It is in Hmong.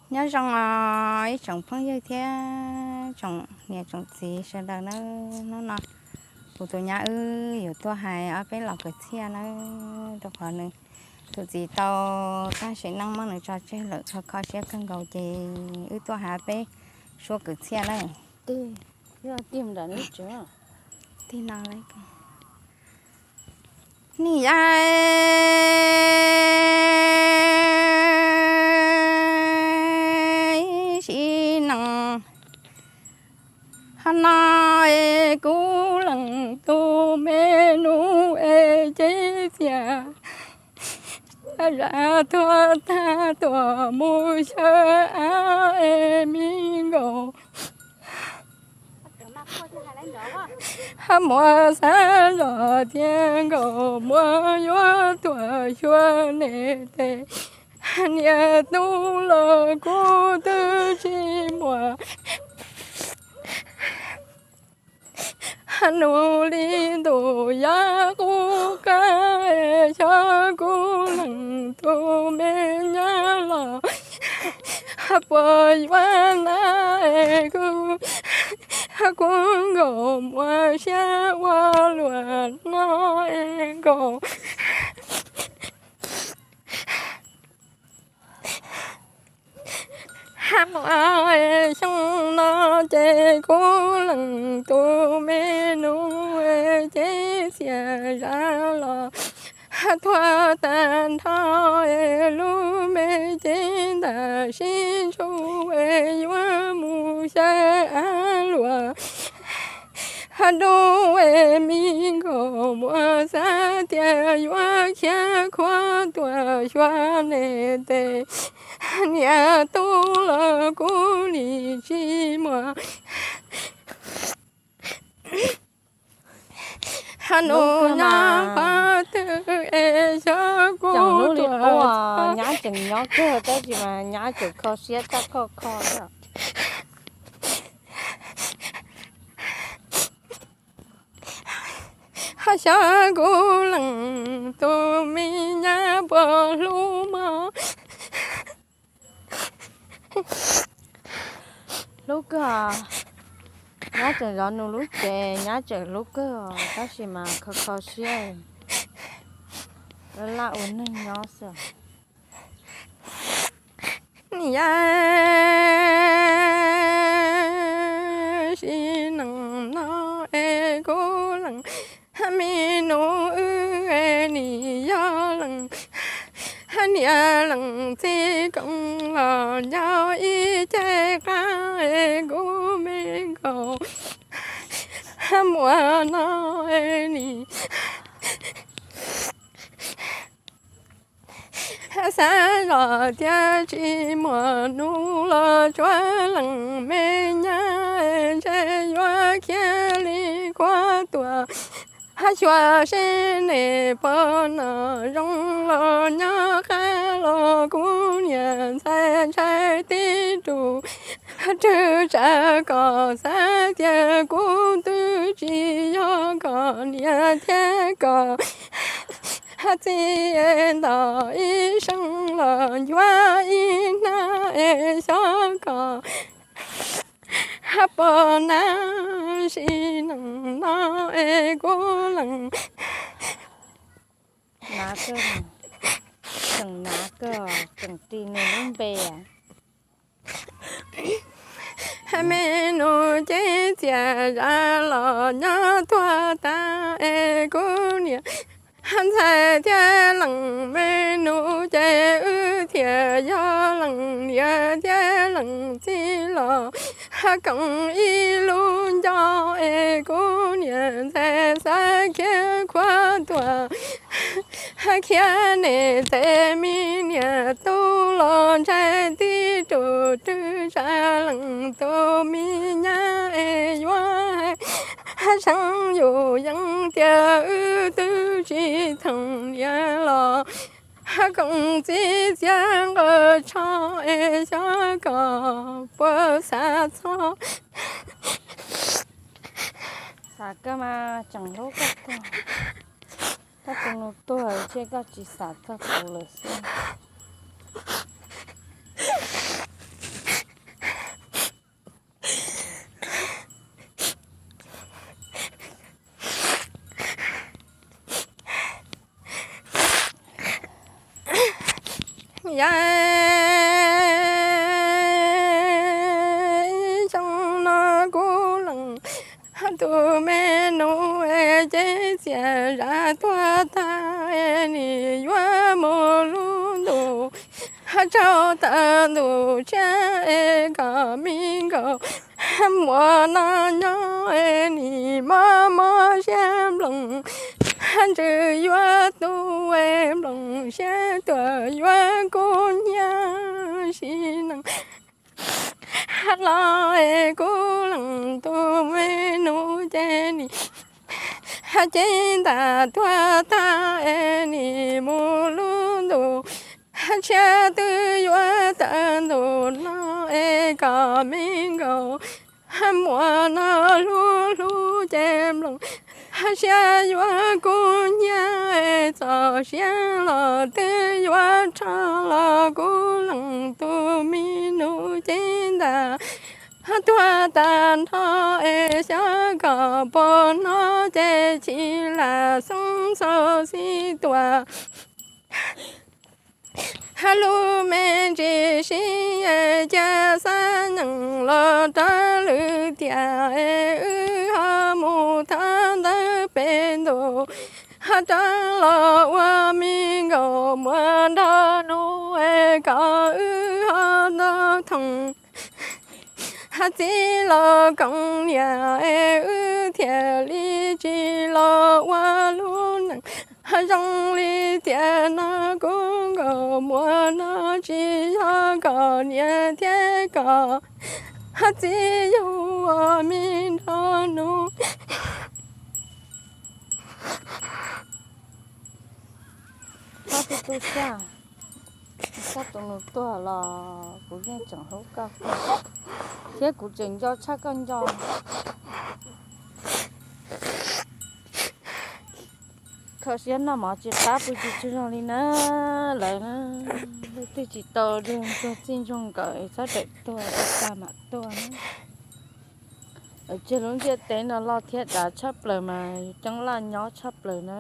Nyob zoo os ib tsoom phooj ywg thiab tsoom niam tsoom txiv sawv daws nawb. Hnub no kuv tus nyab wb yuav tuaj hais ob peb los kwv txhiaj nawb, rau qhov nws tus txiv tau tag sim neej muab nws tso tseg lawm, kho kho siab kawg nkaus ces wb tuaj hais ob peb suab kwv txhiaj nawb. Tig no, nim yaib sim neej hov no es kuv leej tus me nus es cev txias zam tuag tag tuaj mus xyaw av es me nkaus. Hab muaj xav zog tias nkaus muaj yuav tuaj xyuas nej tes, niam tub los kuv twb tsis muaj. Nus li ntuj yav qub qab, xyov kuv leej tus me nyab los puas yuav na, kuv nkaus muaj siab ua luaj no es nkaus. Hab muaj xyoo no ces kuv leej tus me nus cev txias zam los tuag tag nrho, lub me cev ntawm sib ntsuj yuav mus xyaw av luaj. Dub es me nkaus muaj xav tias yuav khiav khuav tuaj xyuas nej tes, niam tub los kuv li tsis muaj. Nus nyob qhov twg es xyov kuv tuaj. Nyab tseem nyob kawg tab sis mas nyab tseem kho siab tag kho kho. Hab xyov kuv leej tus me nyab puas hlub mog. Hlub kawg os. Nyab tseem zov nus lub cev, nyab tseem hlub kawg os, tab sis mas kho kho siab, laj laj ua neeg nyob xwb. Yaib sim neej no es kuv leej me nus wb es nim yog leej niam leej txiv koom los nyob ib ce qab es kuv me nkaus muaj no es nim xav zog tias tsis muaj nus los tsuav leej me nyab, ntshe yuav khiav li khuav tuaj xyuas seb nej puas noj zoo los nyob qab los kuv niam ntxhais ntshai tib tug rwg tsav kom xav tias kuv twb tsis yog kom niam thiab kom txiv es nto ib seem los ncuav ib hnab es xyov kom puas na sim neej no es kuv leej na kawg, tseem na kawg, tseem ris nws lub npe. Me nus cev txias zam los nyob tuag tas es kuv niam ntxhais thiab leej me nus ces wb thiaj yog leej niam thiab leej txiv los koom ib lub ncauj es kuv niam ntxhais xav khiav khuav tuaj khiav nej tes, me niam tub los ntshai tib tug rwg tsav leej tug me nyab es yuav hais seev yus yees tias wb twb tsis thooj niam los koom txiv txiav nqaws tsho es xyov kom puas xav txog. Xav kawg mas tseem hlub koj kawg. Koj tus nus tuag ces koj tsis xav txog kuv lawm xwb. Yog ib xyoo no kuv lees tus me nus es ces txias zam tuag tag es nim yuav mus lub ntuj tsaug tawm ntuj tshiab es kom me nkaus muaj no nyob es nim mob mob siab nploos ntsws yuav tu es nploos siab tuag yuav kub hnyiab sim neej los es kuv lees tus me nus ces nim cev ntaj tuag tag es nim mus lub ntuj tshiab twb yuav tawm ntuj no es kom me nkaus muaj no hlub hlub ces nploos siab yuav kub hnyiab es txoj sia los twb yuav rho los kuv lees tus me nus cev ntaj tuag tag nrho es xyov kom puas hnov ces chim lam xoob xauv xib tuam lub me ntsis sib cia xab nyeem los rau lwm tiam es wb ho mus thab ntawd pem ntuj ho rov los ua me nkaus muaj nrog nus es kom wb ho tau thoom txiv los koom niam es wb thiaj li tsis los ua lub neej zoo li tiam no kuv nkaus muaj no tsis yog kom niam thiab kom txiv yug ua me nrog nus. Txhob tu tu siab, koj tus nus tuag los kuv yeej tseem hlub koj, thiab kuv tseem nco tshaj koj nco. Kho siab noj mov tsis qab pw tsis tsaug zog li na. Lawv leej twg tsis tau ntsuag txij ntsuag nkawm txhob rawm tuag, tau tag mam tuag na. Tseg lub ntiaj teb no loj thiab dav tshaj plaws mas yus coob laj nyob tshaj plaws na.